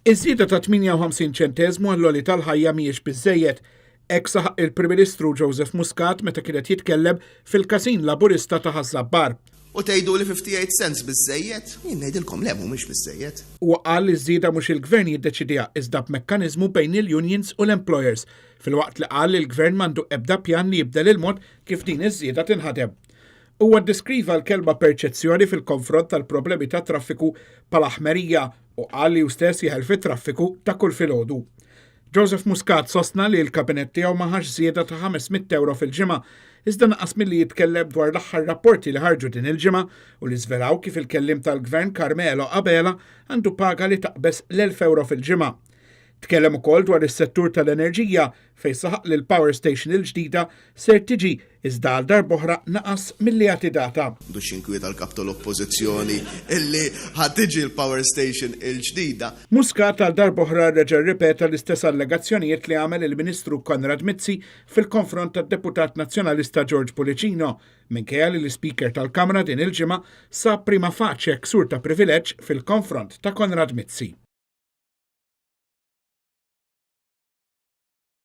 Iż-żieda ta' 58 ċenteżmu għall-għoli tal-ħajja mhijiex biżżejjed. Hekk saħaq il-Prim Ministru Joseph Muscat meta kien qed jitkellem fil-Każin Laburista ta' Ħaż-Żabbar. U tgħiduli 58 cents biżżejjed? Jien ngħidilkom le mhumiex biżżejjed. Huwa qal li ż-żieda mhux il-Gvern jiddeċidiha iżda b'mekkaniżmu bejn il-unions u l-employers, filwaqt li qal li l-Gvern m'għandu ebda pjan li jibdel il-mod kif din iż-żieda tinħadem. Huwa ddeskriva l-kelma perċezzjoni fil-konfront tal-problemi tat-traffiku bħala ħmerija u qal li hu stess jeħel fit-traffiku ta' kull filgħodu. Joseph Muscat sostna li l-kabinett tiegħu ma ħax żieda ta' 500 ewro fil-ġimgħa, iżda naqas milli jitkellem dwar l-aħħar rapporti li ħarġu din il-ġimgħa u li żvelaw kif il-kelliem tal-Gvern Carmelo Abela għandu paga li taqbeż l-1,000 ewro fil-ġimgħa. Tkellem ukoll dwar is-settur tal-enerġija fejn saħaq li l-power station il-ġdida ser tiġi iżda għal darb'oħra naqas milli jagħti data. M'għandux jinkwieta l-Kap tal-Oppożizzjoni illi ħa tiġi l-power station il-ġdida. Muscat għal darb'oħra reġa' rripeta l-istess allegazzjonijiet li għamel il-Ministru Konrad Mizzi fil-konfront tad-Deputat Nazzjonalista George Pullicino, minkejja li l-Ispeaker tal-Kamra din il-ġimgħa sab prima facie ksur ta' privileġġ fil-konfront ta' Konrad Mizzi.